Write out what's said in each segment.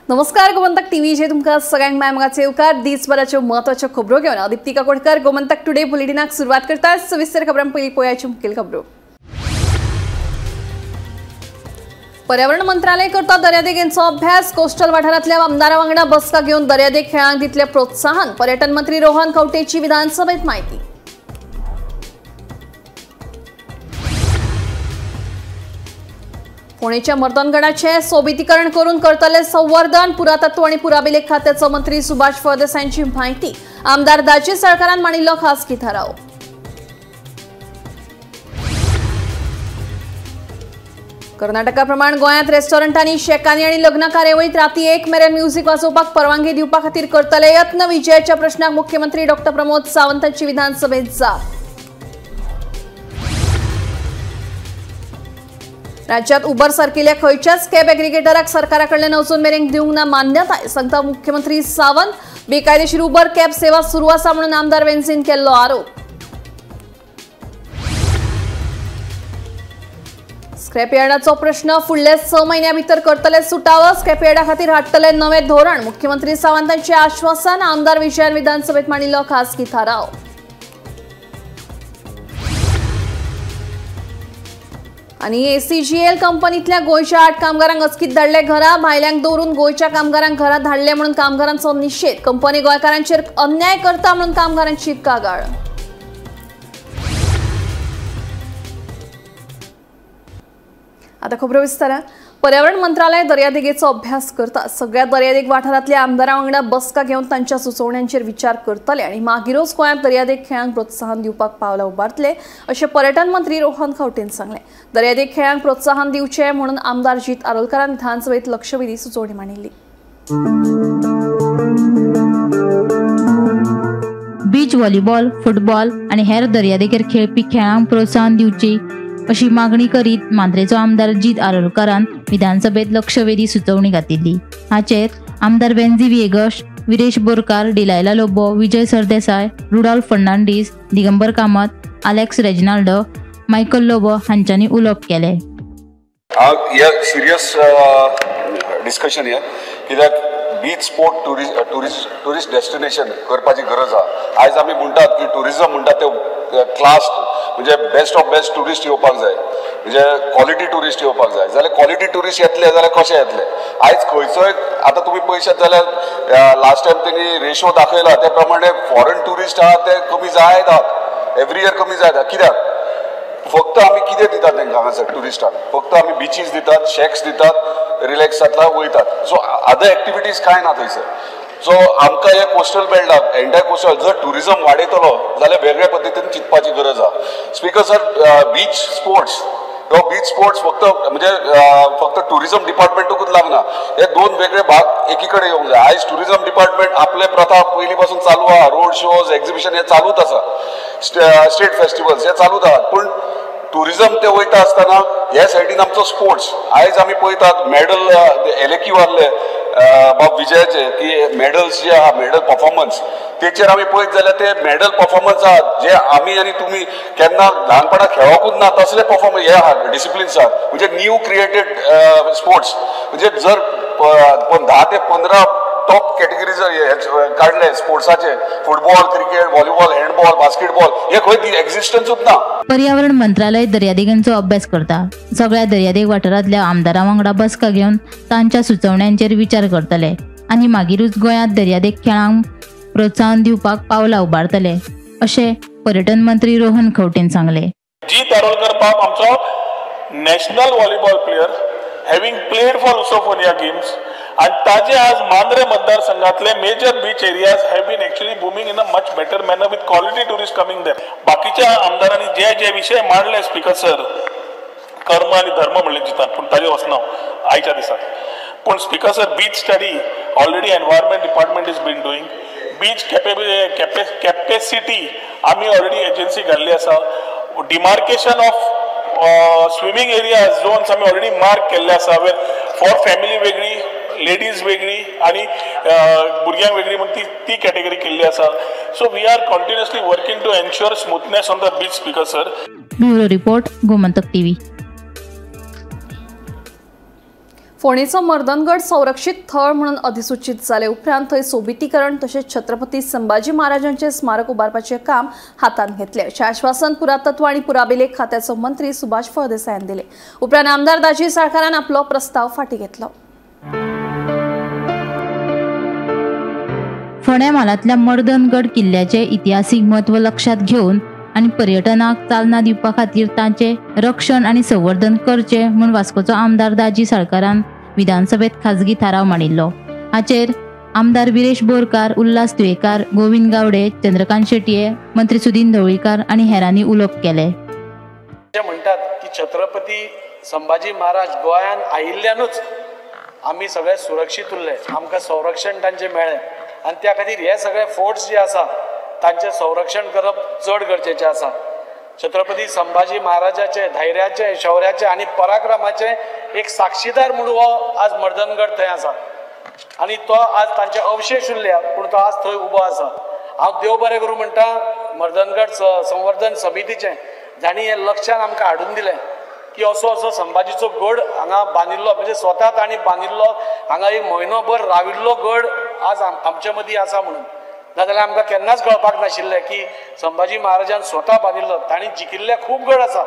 नमस्कार, गोमंतक टीव्हीचे तुमकां सगळ्यांक माय येवकार. दिसभराच्यो महत्वाच्यो खबरो घेवन हांव दीप्ती काकोडकर गोमंतक टुडे बुलेटिनाक सुरवात करता. सविस्तर खबरां पयलीं पळोवयाच्यो मुखेल खबरो. पर्यावरण मंत्रालय करता दर्यादेगेंचो अभ्यास. कोस्टल वाठारांतल्या आमदारां वांगडा बसका घेवन दर्यादेग खेळांक दितले प्रोत्साहन. पर्यटन मंत्री रोहन खंवटेची विधानसभेत म्हायती. पुणेच्या मर्दनगडाचे सोबितीकरण करून करतले संवर्धन. पुरातत्व आणि पुराभिलेख खात्याचो मंत्री सुभाष फळदेसायांची माहिती. आमदार दाजी सरकारान मांडिल्लो खासगी थाराव. कर्नाटकाप्रमाण गोंयांत रेस्टॉरंटांनी, शेकांनी आणि लग्न कार्यावळीत राती 1 मेरेन म्युझिक वाजोवपाक परवानगी दिवपा खातीर करतले यत्न. विजयाच्या प्रश्नाक मुख्यमंत्री डॉ प्रमोद सावंतांची विधानसभेत जाप. राज्यात उबर सारकिल्ल्या खंयच्याच कॅब एग्रीगेटराक सरकारा कडल्यान अजून मेरेन दिवंक ना मान्यताय, सांगता मुख्यमंत्री सावंत. बेकायदेशीर उबर कॅब सेवा सुरू आसा म्हणून आमदार वेन्झीन केल्लो आरोप. स्क्रॅपयार्डाचो प्रश्न फुडल्या 6 म्हयन्यां भितर करतले सुटावो. स्क्रॅपयार्डा खातीर हाडटले नवें धोरण. मुख्यमंत्री सावंतांचें आश्वासन. आमदार विजयान विधानसभेत मांडिल्लो खासगी थाराव. आणि एसीजीएल कंपनीतल्या गोंयच्या 8 कामगारांक अचकीत धाडले घरा. भायल्यांक दवरून गोंयच्या कामगारांक घरा धाडले म्हणून कामगारांचो निशेध. कंपनी गोंयकारांचेर अन्याय करता म्हणून कामगारांची कागाळ. आता खबरो विस्तारान. पर्यावरण मंत्रालय दर्यादेगेचो अभ्यास करता. सगळ्या दर्यादेग वाठारांतल्या आमदारां वांगडा बसका घेवन तांच्या सुचोवण्यांचेर विचार करतले आणि मागीरूच गोंयांत दर्यादेग खेळांक प्रोत्साहन दिवपाक पावलां उबारतले अशें पर्यटन मंत्री रोहन खंवटेन सांगलें. दर्यादेग खेळांक प्रोत्साहन दिवचें म्हणून आमदार जीत आरोलकारान विधानसभेत लक्षवेधी सुचोवणी मांडिल्ली. बीच व्हॉलीबॉल, फुटबॉल आनी हेर दर्यादेगेर खेळपी खेळांक प्रोत्साहन दिवची अशी मागणी करीत मांद्रेचो आमदार जीत आरोलकारान विधानसभेत लक्षवेधी सुचोवणी घातिल्ली. हाचेर आमदार Venzy Viegas, Viresh Borkar, Delilah Lobo, Vijay Sardesai, Rudolph Fernandes, Digambar Kamat, Alex Reginaldo, Michael Lobo हांच्यांनी उलोवप केलें. सिरियस डिस्कशन हे कित्याक बीच स्पोर्ट टुरिस्ट डेस्टिनेशन करपाची गरज आहा. आयज आमी म्हणटात की टुरिजम म्हणटात ते क्लास म्हणजे बेस्ट ऑफ बेस्ट टुरिस्ट येवपाक जाय, म्हणजे क्वॉलिटी टुरिस्ट येवपाक जाय. जाल्यार क्वॉलिटी टुरिस्ट येतले जाल्यार कशे येतले? आयज खंयचोय आतां तुमी पळयशात जाल्यार लास्ट टायम तेणी रेशो दाखयला त्या प्रमाणे फॉरेन टुरिस्ट आहा ते कमी जायत आहात, एवरी इयर कमी जायत आहा. कित्याक? फक्त आमी कितें दितात तांकां हांगासर टुरिस्टांक? फक्त आमी बिचीस दितात, शॅक्स दितात, रिलॅक्स जातला वयतात. सो अदर एक्टिविटीज कांय ना थंयसर. सो आमकां हे कोस्टल बेल्टाक एंटायर कोस्टल जर टुरिजम वाडयतलो जाल्यार वेगळ्या पद्दतीन चिंतपाची गरज आहा. स्पीकर सर, बीच स्पोर्ट्स हो बीच स्पोर्ट्स फक्त म्हणजे फक्त टुरिजम डिपार्टमेंटूच लागना, हे दोन वेगळे भाग एकी कडेन येवंक जाय. आयज टुरिजम डिपार्टमेंट आपले प्रथा पयलीं पासून चालू आहा, रोड शोज, एक्झिबिशन हे चालूच आसा, स्टेट फेस्टिवल्स हे चालूच आहात. पूण टुरिजम ते वयता आसतना ह्या सायडीन आमचो स्पोर्ट्स आयज आमी पळयतात मॅडल एलएक्यू आहले बाब विजयाचे की मॅडल्स जे आहा, मॅडल परफॉर्मन्स तेचेर आमी पळयत जाल्यार ते मॅडल परफॉर्मन्स आहात जे आमी आनी तुमी केन्ना ल्हानपणा खेळोकूच ना तसले परफॉर्मन्स हे आहात, डिसिप्लिन्स आहात. म्हणजे न्यू क्रिएटेड स्पोर्ट्स म्हणजे जर 10 ते 15 टॉप कॅटेगरीज काडले स्पोर्ट्साचे, football, cricket, volleyball, handball, basketball, हे खंय एक्झिस्टन्सूच ना. पर्यावरण मंत्रालय दर्यादेगांचो अभ्यास करता. सगळ्या दर्यादेग वाठारांतल्या आमदारां वांगडा बसका घेवन तांच्या सुचोवण्यांचेर विचार करतले आनी मागीरूच गोंयांत दर्यादेग खेळांक प्रोत्साहन दिवपाक पावलां उबारतले अशें पर्यटन मंत्री रोहन खंवटेन सांगलें. जीत आरोलकर बाब आमचो national volleyball player, having played for Lusofonia games, आणि ताजे आज मांद्रे मतदारसंघातले major beach areas have been actually booming in a much better manner with quality tourist coming there. बाकीच्या आमदारांनी जे जे विषय मांडले स्पीकर सर, कर्म आणि धर्म म्हणले जितान, पूण ताजे वचना आयच्या दिसाक. पूण speaker sir, beach study already environment department is been doing. Beach capacity आमी ऑलरेडी एजन्सी घाल्ली आसा. Demarcation of swimming area zones आमी ऑलरेडी मार्क केल्ले आसा, वेर फॉर फॅमिली वेगळी, लेडीज वेगळी आनी भुरग्यांक वेगळी म्हूण ती कॅटेगरी केल्ली आसा. So we are continuously working to ensure smoothness on the beach. Speaker sir. Bureau report, Gomantak TV. फोंडेचो Mardangad संरक्षित थळ म्हणून अधिसूचित जाले उपरांत थंय सोबितीकरण तशेंच छत्रपती संभाजी महाराजांचे स्मारक उबारपाचें काम हातांत घेतलें अशें आश्वासन पुरातत्व आनी पुराभिलेख खात्याचो मंत्री सुभाष फळदेसायान दिलें. उपरांत आमदार दाजी साळकारान आपलो प्रस्ताव फाटीं घेतलो. फोंड्या म्हालांतल्या मर्दनगड किल्ल्याचें इतिहासीक म्हत्व लक्षांत घेवन आनी पर्यटनाक चालना दिवपा खातीर तांचें रक्षण आनी संवर्धन करचें म्हूण वास्कोचो आमदार दाजी साळकारान विधानसभेत खाजगी थाराव मांडिल्लो. हाचेर आमदार विरेश बोरकार, उल्हास तुयेकार, गोविंद गावडे, चंद्रकांत शेटये, मंत्री सुदिन ढवळीकार आनी हेरांनी उलोवप केलें. म्हणटात की छत्रपती संभाजी महाराज गोंयांत आयिल्ल्यानूच आमी सगळे सुरक्षीत उरले, आमकां संरक्षण तांचें मेळ्ळें आनी त्या खातीर हे सगळे फोर्ट्स जे आसा तांचें संरक्षण करप चड गरजेचें आसा. छत्रपती संभाजी महाराजाचे धैर्याचें, शौर्याचें आनी पराक्रमाचें एक साक्षीदार म्हणून हो आज मर्दनगड थंय आसा आनी तो आज तांचे अवशेश उरल्या पूण तो आज थंय उबो आसा. हांव देव बरें करूं म्हणटा मर्दनगड संवर्धन समितीचें, जांणी हें लक्षान आमकां हाडून दिलें की असो असो संभाजीचो गड हांगा बांदिल्लो, म्हणजे स्वता तांणी बांदिल्लो, हांगा एक म्हयनोभर राविल्लो गड आज आमचे मदीं आसा म्हणून. नाजाल्यार आमकां केन्नाच कळपाक नाशिल्लें की संभाजी महाराजान स्वता बांदिल्लो. तांणी जिखिल्ले खूब गड आसा.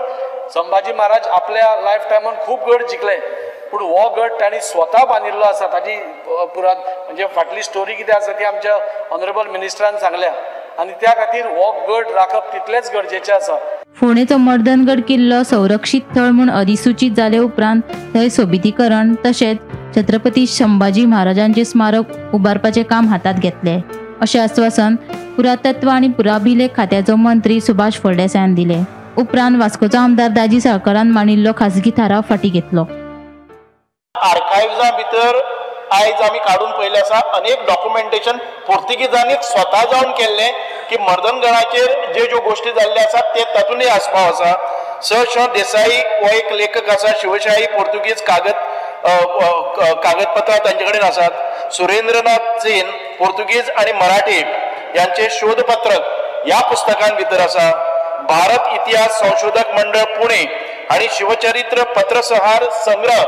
संभाजी महाराज आपल्या लायफ टायमान खूब गड जिखले पूण हो गड तांणी स्वता बांदिल्लो आसा. ताजी पुरात म्हणजे फाटली स्टोरी कितें आसा ती आमच्या ऑनरेबल मिनिस्टरान सांगल्या आनी त्या खातीर हो गड राखप तितलेंच गरजेचें आसा. फोंडेचो मर्दनगड किल्लो संरक्षित थळ म्हूण अधिसूचित जाले उपरांत थंय सोबितीकरण तशेंच छत्रपती संभाजी महाराजांचे स्मारक उबारपाचें काम हातांत घेतलें अशें आश्वासन पुरातत्व आनी पुराभिलेख खात्याचो मंत्री सुभाष फळदेसायान दिलें. उपरांत वास्कोचो आमदार दाजी साळकारान मांडिल्लो खाजगी थाराव फाटीं घेतलो. आर्कायव्जा भितर आयज आमी काडून पळयलें आसा अनेक डॉक्युमेंटेशन पोर्तुगीजांनी स्वता जावन केल्लें की मर्दनगडाचेर जे ज्यो गोश्टी जाल्ल्यो आसात ते तातूंतय आस्पाव आसा. स श देसाई हो एक लेखक आसा, शिवशाही पोर्तुगीज कागदपत्रां तांचे कडेन आसात. सुरेंद्रनाथ सेन पोर्तुगीज आनी मराठी यांचे शोधपत्रक ह्या पुस्तकान भितर आसा. भारत इतिहास संशोधक मंडळ पुणे आनी शिवचरित्र पत्रसहार संग्रह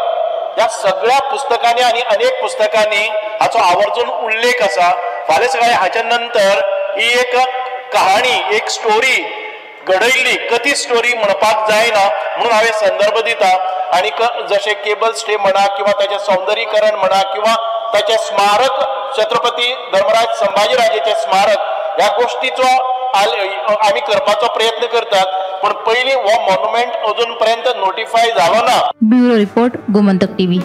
ह्या सगळ्या पुस्तकांनी आनी अनेक पुस्तकांनी हाचो आवर्जून उल्लेख आसा. फाल्यां सकाळी हाच्या नंतर ही एक कहाणी, एक स्टोरी घडयल्ली, कथीत स्टोरी म्हणपाक जायना म्हणून हांवें संदर्भ दिता. आनी जशें केबल स्टे म्हणा किंवा ताचें सौंदर्यीकरण म्हणा किंवा ताचें स्मारक, छत्रपती धर्मराज संभाजी राजेचें स्मारक ह्या गोश्टीचो आमी करपाचो प्रयत्न करतात पूण पयलीं हो मॉन्युमेंट अजून पर्यंत नोटिफाय जालो ना. Bureau report, Gomantak TV.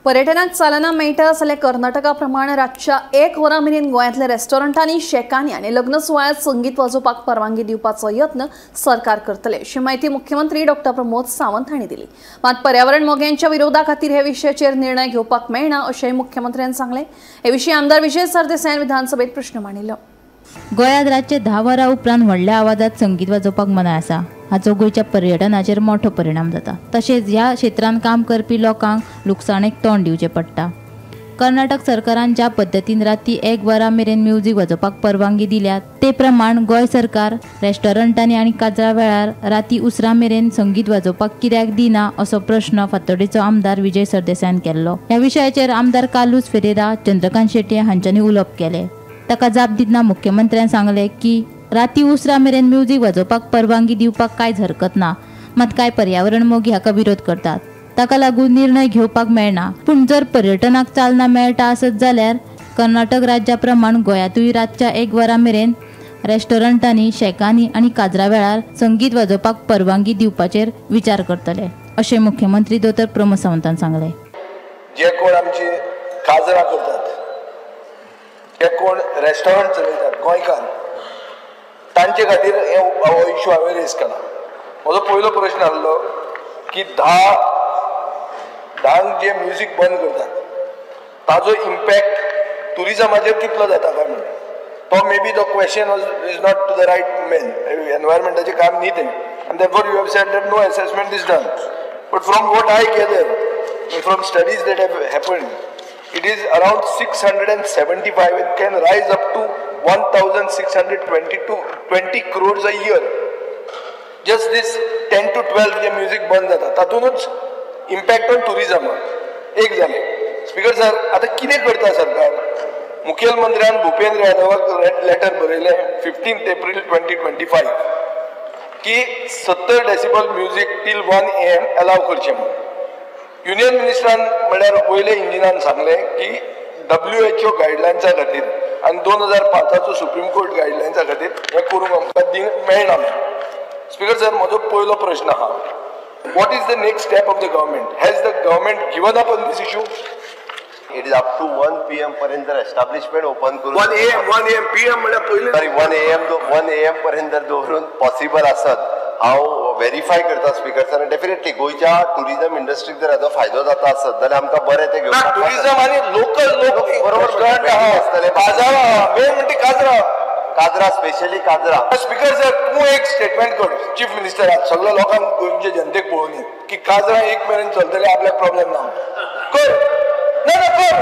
पर्यटनाक चालना मेळटा जाल्यार कर्नाटका प्रमाण रातच्या 1 वरां मेरेन गोंयांतल्या रेस्टॉरंटांनी, शेकांनी आनी लग्न सुवाळ्यांत संगीत वाजोवपाक परवानगी दिवपाचो यत्न सरकार करतले अशी म्हायती मुख्यमंत्री डॉ प्रमोद सावंत हांणी दिली. मात पर्यावरण मोग्यांच्या विरोधा खातीर हे विशयाचेर निर्णय घेवपाक मेळना अशेंय मुख्यमंत्र्यान सांगलें. हे विशीं आमदार विजय सरदेसायान विधानसभेत प्रश्न मांडिल्लो. गोंयांत रातचे 10 वरां उपरांत व्हडल्या आवाजात संगीत वाजोवपाक मनाय आसा. हाचो गोंयच्या पर्यटनाचेर मोठो परिणाम जाता तशेंच ह्या क्षेत्रांत काम करपी लोकांक लुकसाणेक तोंड दिवचें पडटा. कर्नाटक सरकारान ज्या पद्दतीन राती 1 वरां मेरेन म्युझिक वाजोवपाक परवानगी दिल्या ते प्रमाण गोंय सरकार रेस्टॉरंटांनी आनी काजरा वेळार राती उसरां मेरेन संगीत वाजोवपाक कित्याक दिना असो प्रश्न फातोडेचो आमदार विजय सरदेसायान केल्लो. ह्या विशयाचेर आमदार कार्लूस फेरेरा, चंद्रकांत शेटये हांच्यांनी उलोवप केलें. ताका जाप दितना मुख्यमंत्र्यान सांगलें की राती उसरां मेरेन म्युझिक वाजोवपाक परवानगी दिवपाक कांयच हरकत ना, मात कांय पर्यावरण मोगी हाका विरोध करतात, ताका लागून निर्णय घेवपाक मेळना. पूण जर पर्यटनाक चालना मेळटा आसत जाल्यार कर्नाटक राज्या प्रमाण गोंयांतूय रातच्या 1 वरां मेरेन रेस्टॉरंटांनी, शेकांनी आनी काजरा वेळार संगीत वाजोवपाक परवानगी दिवपाचेर विचार करतले अशें मुख्यमंत्री दोतोर प्रमोद सावंतान सांगलें. जे कोण आमची काजरां करतात, जे कोण रेस्टॉरंट चलयतात गोंयकार, तांचे खातीर हो इशू हांवें रेज केला. म्हजो पयलो प्रश्न आसलो की 10 जे म्युजीक बंद करतात ताजो इम्पॅक्ट ट्युरिजमाचेर कितलो जाता काय म्हणून. तो may be the question is not to the right man, एनवायरमेंटाचें काम न्ही तें, आनी therefore you have said that no assessment is done. But from what I gather, from studies that have happened, it is around 675 and can rise up to 1622 crores a year. Just this 10 to 12 J music बंद जाता तातूंतच impact on tourism. एक जालें. Speaker sir, आतां कितें करता सरकार? मुखेलमंत्र्यान Bhupendra यादवाक letter बरयलें 15 एप्रील 2025 की 70 decibel music till 1 AM allow करचें म्हणून. युनियन मिनिस्टरान म्हणल्यार वयले इंजिनान सांगलें की WHO गायडलायन्सा खातीर आनी 2005 सुप्रीम कोर्ट गायडलायन्सा खातीर हें करूंक आमकां मेळना. स्पीकर सर, म्हजो पयलो प्रश्न आहा, what is the next step of the government? Has the government given up on this issue? It is up to 1 PM पर्यंत जर एस्टाब्लिशमेंट ओपन करून 1 AM PM म्हणल्यार पयलीं, सॉरी, 1 AM पर्यंत जर दवरून पॉसिबल आसत, हांव वेरीफाय करता स्पीकर सर. डेफिनेटली गोंयच्या टुरिझम इंडस्ट्रीक जर हाजो फायदो जाता आसत जाल्यार आमकां बरें तें घेवपाक. टुरिझम आनी लोकल लोक बरोबर आसतले. बाजारां मेन म्हणटा काजरा, काजरा, स्पेशली काजरा. स्पीकर सर, तूं एक स्टेटमेंट कर चीफ मिनिस्टराक, सगळ्या लोकांक गोंयच्या जनतेक पळोवनी की काजरा 1 मेरेन चलतले, आपल्याक प्रॉब्लेम ना. कर ना ना कर.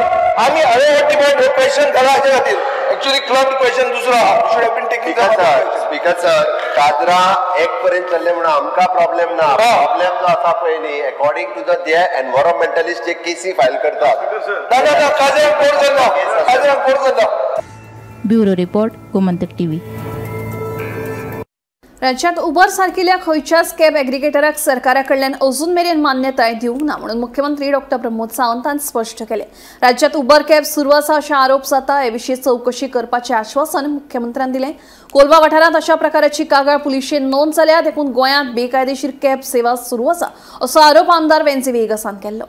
आमी हांवें डिमांड हो क्वेश्चन घाला हाचे खातीर. एक्चुअली क्लब क्वेश्चन दुसरो आहा, should have been taking. Speaker sir, Kajra 1 पर्यंत चल्ले म्हणून आमकां प्रॉब्लेम ना. प्रॉब्लेम जो आसा पळय न्ही, अकॉर्डिंग टू the ते एनवायरमेंटलिस्ट जे केसी फायल करतात. ना ना ना, काजरा कोण करना, काजरा कोण करना. Bureau report, Gomantak TV. राज्यात उबर सारकिल्ल्या खंयच्याच कॅब एग्रीगेटराक सरकारा कडल्यान अजून मेरेन मान्यताय दिवंक ना म्हणून मुख्यमंत्री डॉक्टर प्रमोद सावंतान स्पश्ट केलें. राज्यात उबर कॅब सुरू आसा अशे आरोप जाता, हे विशीं चवकशी करपाचें आश्वासन मुख्यमंत्र्यान दिलें. कोलवा वाठारांत अशा प्रकाराची कागाळ पुलिशेन नोंद जाल्या, देखून गोंयांत बेकायदेशीर कॅब सेवा सुरू आसा असो आरोप आमदार वेन्झी व्हिएगसान केल्लो.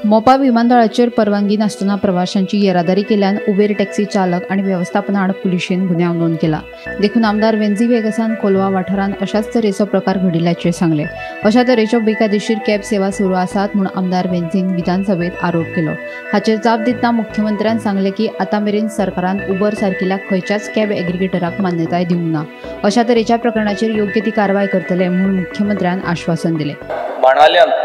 मोपा विमानतळाचेर परवानगी नासतना प्रवाशांची येरादारी केल्यान उबेर टॅक्सी चालक आनी वेवस्थापना आड पुलिशेन गुन्यांव नोंद केला. देखून आमदार वेन्झी व्हिएगसान कोलवा वाठारांत अशाच तरेचो प्रकार घडिल्ल्याचें सांगलें. अशा तरेच्यो बेकायदेशीर कॅब सेवा सुरू आसात म्हूण आमदार वेन्झीन विधानसभेत आरोप केलो. हाचेर जाप दितना मुख्यमंत्र्यान सांगलें की आतां मेरेन सरकारान उबर सारकिल्ल्या खंयच्याच कॅब एग्रीगेटराक मान्यताय दिवंक ना. अशा तरेच्या प्रकरणाचेर योग्य ती कारवाय करतले म्हूण मुख्यमंत्र्यान आश्वासन दिलें. बाणाल्यान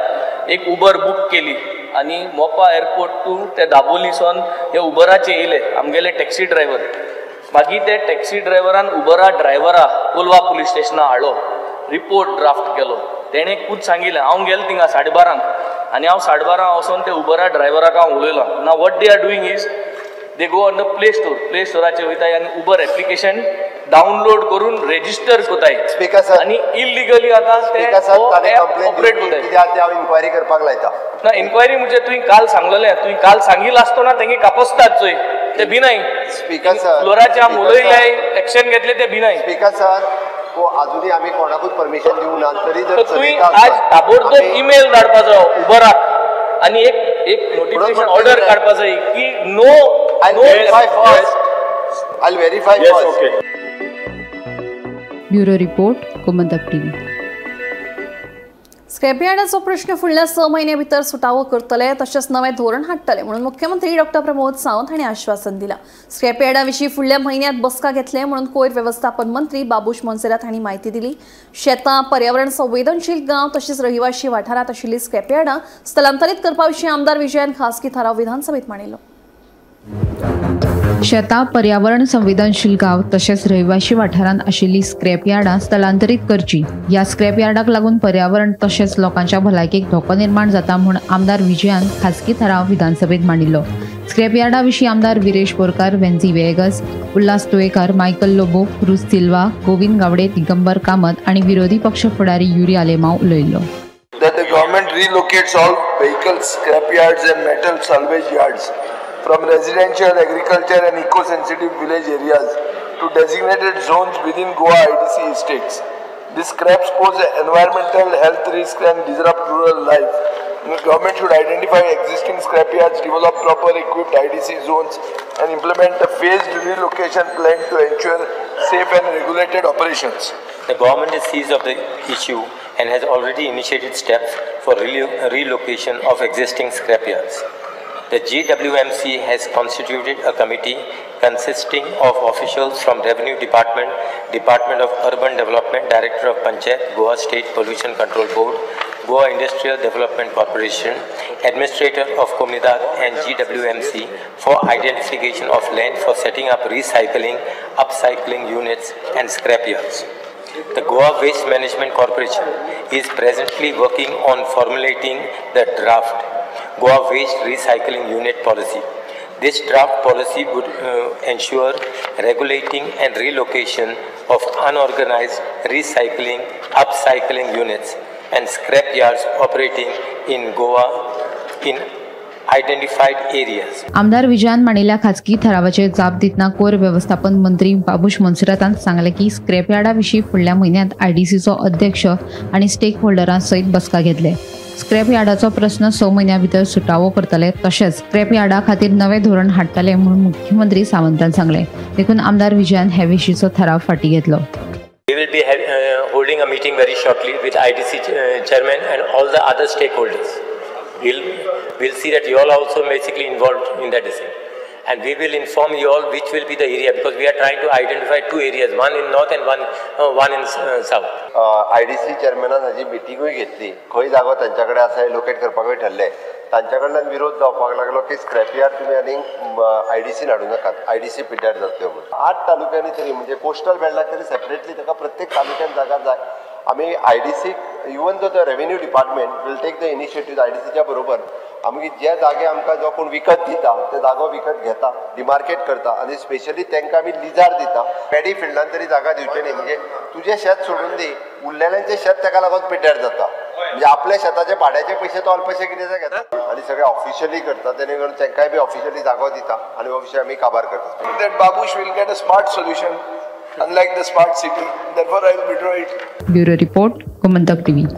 एक उबर बूक केली आनी मोपा एअरपोर्ट टू ते दाबोलीसून हे उबराचे येयले आमगेले टॅक्सी ड्रायव्हर. मागीर ते टॅक्सी ड्रायव्हरान उबरा ड्रायव्हरा कोलवा पुलीस स्टेशना हाडलो, रिपोर्ट ड्राफ्ट केलो. तेणें खूद सांगिल्लें, हांव गेलो थिंगा 12:30 आनी हांव 12:30 वचोन ते उबरा ड्रायव्हराक हांव उलयलो. ना what they are doing is they go on the play store, play स्टोराचेर वयताय आनी उबर एप्लिकेशन डाउनलोड करून रेजिस्टर करताय. स्पीकर सर, आनी इलिगली आतां ते ऑपरेट करताय. कित्याक ते हांव इन्क्वायरी करपाक लायता. ना इन्क्वायरी म्हणजे तुवें काल सांगलेलें, तुवें काल सांगिल्लें आसतना तेंगे कापस्तात चोय ते भिनाय. स्पीकर सर, फ्लोराचे आमी उलयले, एक्शन घेतले ते भिनाय. स्पीकर सर, अजूनही आमी कोणाकूच परमिशन दिवंक ना. तरी जर तुवें आज ताबडतोब ईमेल धाडपा जाय उबराक आनी एक एक नोटिफिकेशन ऑर्डर काडपा जाय की no. I'll verify first. I'll verify first. Okay. Bureau report, Gomantak TV. स्क्रॅपयार्डाचो प्रश्न फुडल्या 6 म्हयन्या भितर सुटावो करतले तशेंच नवें धोरण हाडटले म्हणून मुख्यमंत्री डॉक्टर प्रमोद सावंत हांणी आश्वासन दिलां. स्क्रॅपयार्डा विशीं फुडल्या म्हयन्यांत बसका घेतले म्हणून कोयर वेवस्थापन मंत्री बाबूश मोन्सेरात हांणी म्हायती दिली. शेतां, पर्यावरण संवेदनशील गांव तशेंच रहिवाशी वाठारांत आशिल्ली स्क्रॅपयार्डां स्थलांतरीत करपा विशीं आमदार विजयान खासगी थाराव विधानसभेत मांडिल्लो. शेतां, पर्यावरण संवेदनशील गांव तशेंच रहिवाशी वाठारांत आशिल्ली स्क्रॅप यार्डां स्थलांतरीत करची. ह्या स्क्रॅप यार्डाक लागून पर्यावरण तशेंच लोकांच्या भलायकेक धोको निर्माण जाता म्हूण आमदार विजयान खासगी थाराव विधानसभेत मांडिल्लो. स्क्रॅप यार्डा विशीं आमदार विरेश बोरकार, वेन्झी व्हिएगस, उल्हास तुयेकार, मायकल लोबो, क्रुज सिल्वा, गोविंद गावडे, दिगंबर कामत आनी विरोधी पक्ष फुडारी Yuri Alemao उलयल्लो. That the government relocates all vehicles, scrap yards and metal salvage yards from residential, agriculture and eco-sensitive village areas to designated zones within Goa IDC estates. These scraps pose environmental health risks and disrupt rural life. The government should identify existing scrap yards, develop proper equipped IDC zones and implement a phased relocation plan to ensure safe and regulated operations. The government is seized of the issue and has already initiated steps for relocation of existing scrap yards. The GWMC has constituted a committee consisting of officials from Revenue Department, Department of Urban Development, Director of Panchayat, Goa State Pollution Control Board, Goa Industrial Development Corporation, Administrator of Comunidade and GWMC for identification of land for setting up recycling, upcycling units and scrap yards. The Goa Waste Management Corporation is presently working on formulating the draft Goa Waste Recycling Unit Policy. This draft policy would ensure regulating and relocation of unorganized recycling, upcycling units and scrap yards operating in Goa in identified areas. आमदार विजयान मांडिल्ल्या खाजगी ठरावाचेर जाप दितना कोयर वेवस्थापन मंत्री बाबूश मोन्सेरातान सांगलें की स्क्रॅपयार्डा विशीं फुडल्या म्हयन्यांत आयडीसीचो अध्यक्ष आनी स्टेक होल्डरां सयत बसका घेतले. स्क्रॅप यार्डाचो प्रस्न 6 म्हयन्यां भितर सुटावो करतले तशेंच स्क्रॅप यार्डा खातीर नवें धोरण हाडटले म्हूण मुख्यमंत्री सावंतान सांगलें. देखून आमदार विजयान हे विशींचो ठराव फाटीं घेतलो. We will be holding a meeting very shortly with IDC chairman and all the other stakeholders. We'll see that you all are also basically involved in that decision. And we will inform you all which will be the area, because we are trying to identify 2 areas, one in north and one in south. IDC चेअरमॅनान हाजी मिटिंगूय घेतली. खंय जागो तांच्या कडेन आसा हें locate करपाकूय ठरलें. तांच्या कडल्यान विरोध जावपाक लागलो की स्क्रॅपयार्ड तुमी आनीक आयडीसीन हाडूं नाकात, आयडीसी पिड्ड्यार जातल्यो म्हणून. 8 तालुक्यांनी तरी, म्हणजे कोस्टल बेल्टाक तरी सेपरेटली ताका प्रत्येक तालुक्यान जागा जाय. आमी आयडीसीक, even though the revenue department will take the initiative आयडीसीच्या बरोबर, आमी जे जागे आमकां जो कोण विकत दिता ते जागो विकत घेता, डिमार्केट करता आनी स्पेशली तांकां आमी लिजार दिता. पॅडी फिल्डान तरी जागा दिवचे न्ही, म्हणजे तुजें शेत सोडून दी, उरलेल्यांचें शेत ताका लागून पिड्ड्यार जाता. म्हणजे आपल्या शेताचे भाड्याचे पयशे तो अल्पशे कितें ते घेता आनी सगळे ऑफिशियली करता, तेणे करून तांकांय बी ऑफिशियली जागो दिता आनी हो विशय आमी काबार करता. That Babush will get a smart solution unlike the smart city, therefore I will withdraw it. Bureau report, Gomantak TV.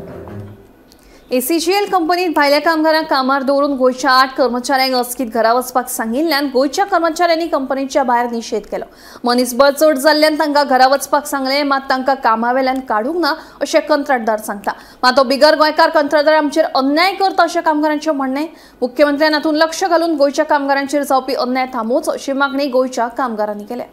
ACGL कंपनीत भायल्या कामगारांक कामार दवरून गोंयच्या 8 कर्मचाऱ्यांक अचकीत घरा वचपाक सांगिल्ल्यान गोंयच्या कर्मचाऱ्यांनी कंपनीच्या भायर निशेध केलो. मनीसबळ चड जाल्ल्यान तांकां घरा वचपाक सांगलें, मात तांकां कामावेल्यान काडूंक ना अशें कंत्राटदार सांगता. मात तो बिगर गोंयकार कंत्राटदार आमचेर अन्याय करता अशें कामगारांचें म्हणणें. मुख्यमंत्र्यान हातूंत लक्ष घालून गोंयच्या कामगारांचेर जावपी अन्याय थांबोवचो अशी मागणी गोंयच्या कामगारांनी केल्या.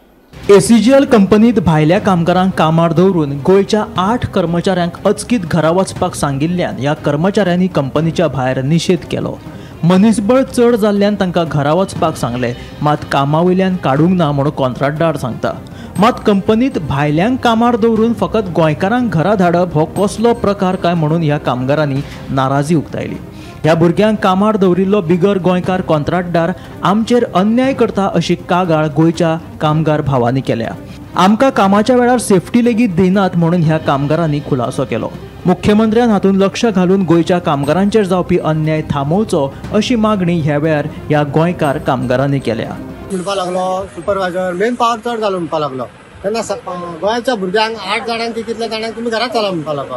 एसीजीएल कंपनीत भायल्या कामगारांक कामार दवरून गोंयच्या 8 कर्मचाऱ्यांक अचकीत घरा वचपाक सांगिल्ल्यान ह्या कर्मचाऱ्यांनी कंपनीच्या भायर निशेध केलो. मनीसबळ चड जाल्ल्यान तांकां घरा वचपाक सांगलें, मात कामा वयल्यान काडूंक ना म्हूण कॉन्ट्राक्टदार सांगता. मात कंपनीत भायल्यांक कामार दवरून फकत गोंयकारांक घरा धाडप हो कसलो प्रकार काय म्हणून ह्या कामगारांनी नाराजी उक्तायली. ह्या भुरग्यांक कामार दवरिल्लो बिगर गोंयकार कॉन्ट्राक्टदार आमचेर अन्याय करता अशी कागाळ गोंयच्या कामगार भावांनी केल्या. आमकां कामाच्या वेळार सेफ्टी लेगीत दिनात म्हणून ह्या कामगारांनी खुलासो केलो. मुख्यमंत्र्यान हातूंत लक्ष घालून गोंयच्या कामगारांचेर जावपी अन्याय थांबोवचो अशी मागणी ह्या वेळार ह्या गोंयकार कामगारांनी केल्या. म्हणपाक लागलो सुपरवायझर मेन पावर चड जालो म्हणपाक लागलो. तेन्ना गोंयच्या भुरग्यांक 8 जाणांक की कितल्या जाणांक तुमी घरात चला म्हणपाक लागलो.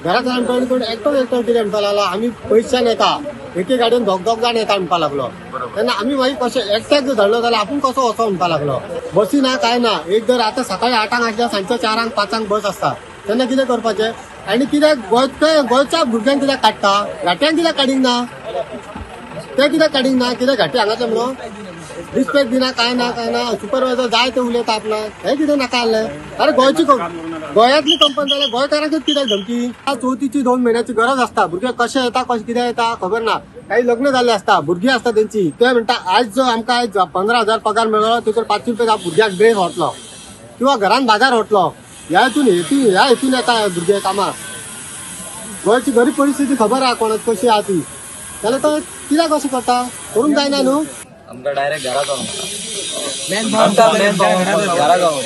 घरात चला म्हणटा कोण एकटो एकटो कितें म्हणपाक लागलो, आमी पयशान येता, एके गाडयेन दोग दोग जाण येता म्हणपाक लागलो. तेन्ना आमी मागीर कशें एकट्याक जर धाडलो जाल्यार आपूण कसो वचो म्हणपाक लागलो. बसी ना काय ना, एक जर आतां सकाळी 8 आसल्यार सांजच्या 4 5 बस आसता. तेन्ना कितें करपाचें? आनी कित्याक गोंयच्या भुरग्यांक कित्याक काडटा, घाट्यांक कित्याक काडींक ना, ते कित्याक काडींक ना, कित्याक घाटी हांगाचे म्हणून रिस्पेक्ट दिना काय ना काय ना. सुपरवायझर जाय ते उलयता आपणाक, हें कितें नाका आहलें. अरे गोंयची गोंयांतली कंपनी जाल्यार गोंयकारांकूच कित्याक धमकी? चवथीची 2 म्हयन्याची गरज आसता, भुरगे कशे येता कशें कितें येता खबर ना. काही लग्न जाल्ले आसता, भुरगीं आसता तेंची. ते म्हणटा आयज जो आमकां आयज 15,000 पगार मेळ्ळो तेचेर 500 रुपया भुरग्याक ड्रेस व्हरतलो किंवा घरान बाजार व्हरतलो. ह्या हितून ह्या हितून येता भुरगे कामाक. गोंयची गरीब परिस्थिती खबर आहा कोणाक कशी आहा ती, जाल्यार तो कित्याक अशें करता? करूंक जायना न्हू. आमकां डायरेक्ट घरा जावं घरा जावं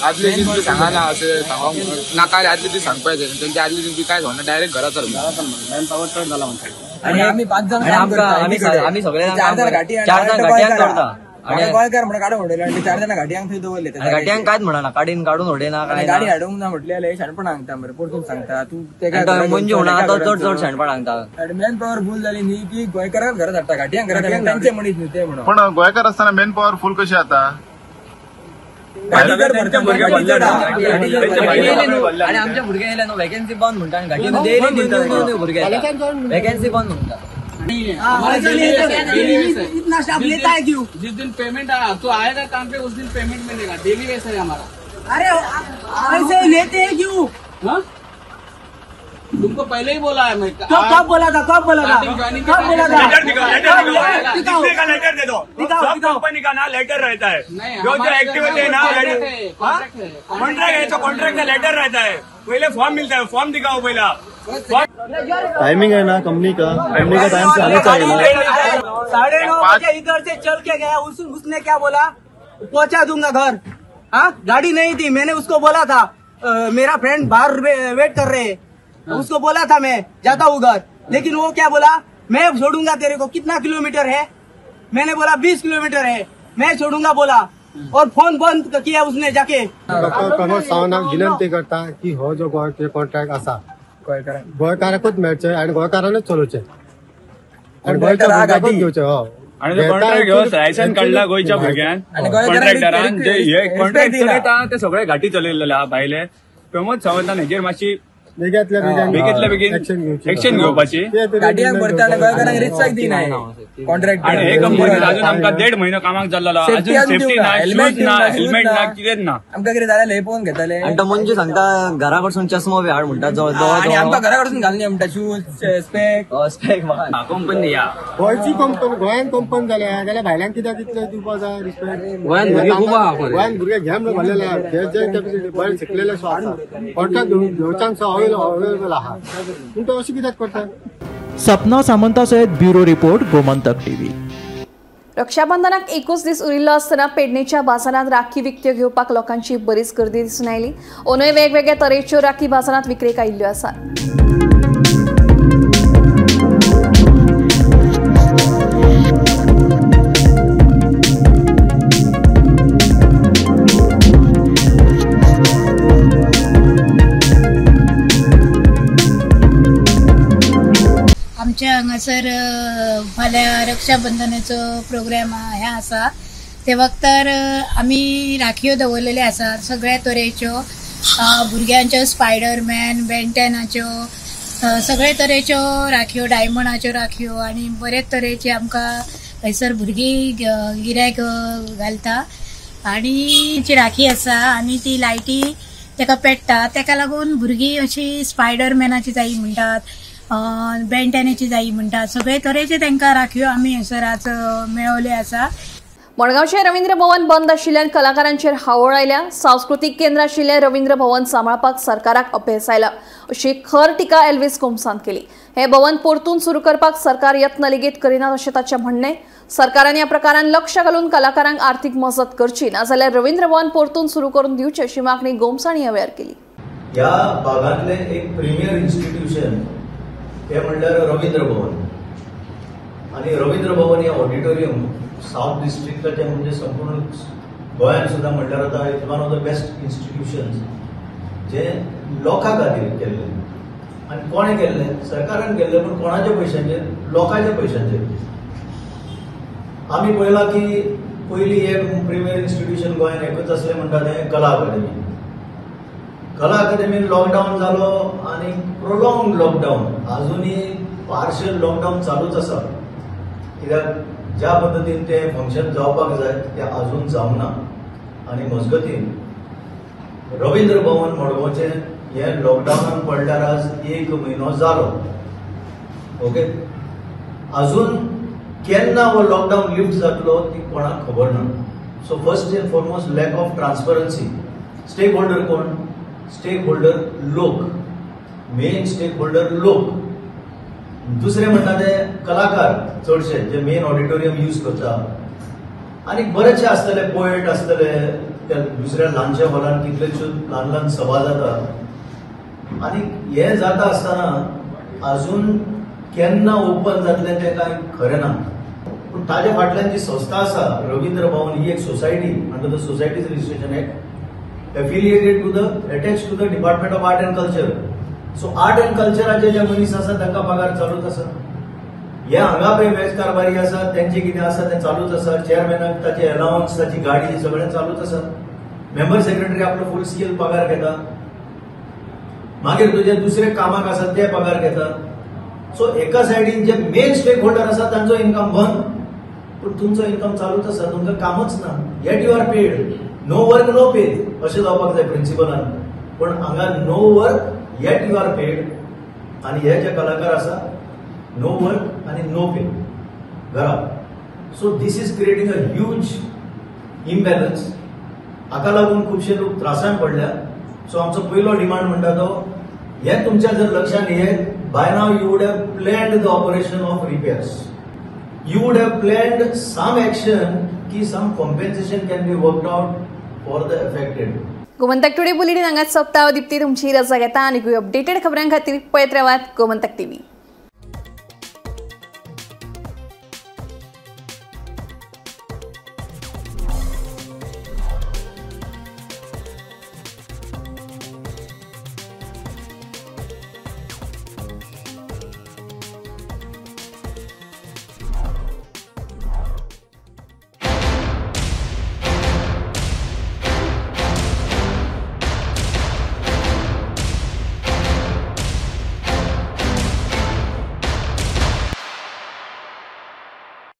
आदले दीस बी सांगना अशें सांगूंक नाका. आदले दीस सांगपाचें तेंचे, आदले दीस बी कांय सांगना, डायरेक्ट घरा चल. मॅन पावर चड जाला म्हणटा. आनी आमी 5 जाण आमी सगळे 4 जाण घाटयांक करता. गोंयकार म्हणून काडून उडयले आनी 4 जाणां घाटयांक थंय दवरले. घाटयांक कांयच म्हणना, काडीन काडून उडयना. गाडी हाडूंक ना म्हटलें शाणपण सांगता मरे, परतून सांगता तूं तेका मंजू म्हणा आतां चड चड शाणपण सांगता. मॅन पावर भूल जाली न्ही की गोंयकाराक घरात हाडटा, घाटयांक घरात तांचे मनीस न्ही ते म्हणून. पण गोंयकार आसतना मॅन पावर फूल कशी जाता? आनी आमच्या भुरगे येयले न्हू वेकेन्सी बंद म्हणटा, आनी घाटी डेली भुरगे वेकेन्सी बंद म्हणटा. इतना स्टाफ लेता है क्यों? जिस दिन पेमेंट आया तो आएगा काम पे, उस दिन पेमेंट मिलेगा. डेली वैसा है हमारा. अरे ऐसे लेते हैं क्यों? तुमको पहले ही बोला है मैं। तो कब बोला था? कब बोला था? कब बोला था? लेटर दिखाओ, लेटर दिखाओ, कितने का लेटर दे दो। सब कंपनी का ना लेटर रहता है, जो जो एक्टिव है ना कॉन्ट्रैक्ट है तो कॉन्ट्रैक्ट का लेटर रहता है। पहले फॉर्म मिलता है, फॉर्म दिखाओ पहला। टाइमिंग है ना कंपनी का, कंपनी का टाइम से आना चाहिए। 9:30 बजे इधर से चल के गया। उसने क्या बोला? पहुंचा दूंगा घर। हाँ, गाड़ी नहीं थी। मैंने उसको बोला था, मेरा फ्रेंड बाहर वेट कर रहे हैं, उसको बोला था मैं जाता हूँ घर, लेकिन वो क्या बोला, मैं छोड़ूंगा तेरे को। कितना किलोमीटर है? मैंने बोला 20 किलोमीटर है, मैं छोड़ूंगा बोला, और फोन बंद किया उसने जाके। डॉक्टर प्रमोद सावंताक विनंती करता की हो जो गोंय कॉन्ट्रॅक्ट आसा गोंयकाराकूच मेळचें आनी गोंयकारानूच चलोवचें आनी गोंयच्या भुरग्यांकूच घेवचें. आणि कॉन्ट्रॅक्ट घेवन लायसन काडला गोंयच्या भुरग्यान, कॉन्ट्रॅक्टरान जे हे कॉन्ट्रॅक्ट चलयता ते सगळे घाटी चलयलेले आहा भायले. प्रमोद सावंतान हेजेर मातशी बेगीतल्या बेगीन एक्शन घेवपाची. आणि हे कंपनी अजून आमकां 1.5 म्हयनो कामाक जाल्लो, अजून सेफ्टी ना, शूज ना, हेल्मेट ना, कितेंच ना. आमकां कितें जाल्यार हे पळोवन घेतले. आनी तो मंजू सांगता घरा कडसून चष्मो बी हाड म्हणटा, आमकां घरा कडसून घालनी म्हणटा शूज स्पेक स्पेक. कंपनी या गोंयची कंपनी, गोंयान कंपनी जाल्या जाल्यार भायल्यान कित्याक इतले दिवपा जाय रिस्पेक्ट? गोंयान भुरगे खूब आहा, गोंयान भुरगे घे म्हणून घाल्लेले आहा, जे जे कॅपॅसिटी बरे शिकलेले सो आसा, कॉन्ट्रॅक्ट घेवच्यांक सो अवेलेबल आहा, पूण तो अशें कित्याक करता? सपना सामंता सयत ब्युरो रिपोर्ट, गोमंतक टीव्ही. रक्षाबंधनाक एकूच दीस उरिल्लो आसतना पेडणेच्या बाजारांत राखी विकत्यो घेवपाक लोकांची बरीच गर्दी दिसून आयली. ओनूय वेगवेगळ्या तरेच्यो राखी बाजारांत विक्रेक आयिल्ल्यो आसात. आमच्या हांगासर फाल्यां रक्षाबंधनाचो प्रोग्राम हें आसा. ते वक्तार आमी राखयो दवरलेले आसात सगळ्या तरेच्यो, भुरग्यांच्यो स्पायडरमॅन, बेंटेनाच्यो, सगळे तरेच्यो राखयो, डायमंडाच्यो राखयो आनी बरेच तरेचे आमकां थंयसर भुरगीं गिरायक घालता. आनी जी राखी आसा आनी ती लायटी ताका पेट्टा, ताका लागून भुरगीं अशी स्पायडरमॅनाची जायी म्हणटात, बेंटेनाची जायी म्हणटात, सगळे तरेचे तांकां राखयो आमी हयसर आज मेळवले आसा. मडगांवचे रवींद्र भवन बंद आशिल्ल्यान कलाकारांचेर हावळ आयल्या. सांस्कृतीक केंद्र आशिल्लें रवींद्र भवन सांबाळपाक सरकाराक अपेस आयला अशी खर टिका एल्विस गोम्सान केली. हे भवन परतून सुरू करपाक सरकार यत्न लेगीत करिना अशें ताचें म्हणणें. सरकारान ह्या प्रकारान लक्ष घालून कलाकारांक आर्थीक मजत करची, नाजाल्यार रवींद्र भवन परतून सुरू करून दिवचें अशी मागणी गोम्सान ह्या वेळार केली. ह्या भागांतलें एक प्रिमियर इन्स्टिट्यूशन ते म्हणल्यार रवींद्र भवन, आनी रवींद्र भवन हे ऑडिटोरियम सावथ डिस्ट्रिक्टाचे म्हणजे संपूर्ण गोंयांत सुद्दां म्हणल्यार आतां it's one of the best institutions जे लोकां खातीर केल्लें. आनी कोणें केल्लें? सरकारान केल्लें, पूण कोणाच्या पयशांचेर? लोकांच्या पयशांचेर. आमी पळयलां की पयलीं एक प्रिमियर इन्स्टिट्यूशन गोंयांत एकूच आसलें म्हणटा तें कला अकादमी. कला अकादमीन लॉकडावन जालो आनी प्रोलॉंग लॉकडावन, आजुनूय पार्शियल लॉकडावन चालूच आसा, कित्याक ज्या पद्दतीन तें फंक्शन जावपाक जाय तें आजून जावंक ना. आनी मजगतीन रवींद्र भवन मडगांवचें हें लॉकडावनान पडल्यार आज 1 म्हयनो जालो. ओके, आजून केन्ना हो लॉकडावन लिफ्ट जातलो ती कोणाक खबर ना. So first and foremost lack of transparency. Stake holder कोण? स्टेक होल्डर लोक, मेन स्टेक होल्डर लोक. दुसरे म्हणटा ते कलाकार चडशे जे मेन ऑडिटोरियम यूज करता, आनी बरेचशे आसतले पोएट आसतले, त्या दुसऱ्या ल्हानशा हॉलान कितलेश्यो ल्हान ल्हान सभा जाता. आनी हें जाता आसतना आजून केन्ना ओपन जातलें तें कांय खरें ना. पूण ताज्या फाटल्यान जी संस्था आसा रवींद्र भवन ही एक society under the societies registration act affiliated to the attached to the department of art and culture. So art and कल्चराचे जे मनीस आसा तांकां पगार चालूच आसा. हे हांगा पळय वेज कारभारी आसा तेंचे कितें आसा तें चालूच आसा. चेअरमॅनाक ताचे अलावन्स, ताची गाडी सगळें चालूच आसा. मेंबर सेक्रेटरी आपलो फूल स्केल पगार घेता. मागीर तुजे दुसरे कामाक आसा ते पगार घेता. सो एका सायडीन जे मेन स्टेक होल्डर आसा तांचो इन्कम बंद, पूण तुमचो इन्कम चालूच आसा, तुमकां कामच ना. Yet you are paid. No work no pay अशें जावपाक जाय प्रिंसिपलान, पूण हांगा no work yet you are paid. आनी हे जे कलाकार आसा नो वर्क आनी नो पे घरा. So this is creating a huge imbalance. हाका लागून खुबशे लोक त्रासान पडल्या. सो आमचो पयलो डिमांड म्हणटा तो हे तुमच्या जर लक्षात येत by now you would have planned the operation of repairs, you would have planned some action की some compensation can be worked out for the affected. Gomantak today bulletin हांगाच सोंपता. दीप्ती तुमची रजा घेता आनी अपडेटेड खबरां खातीर पळयत रावात गोमंतक टीव्ही.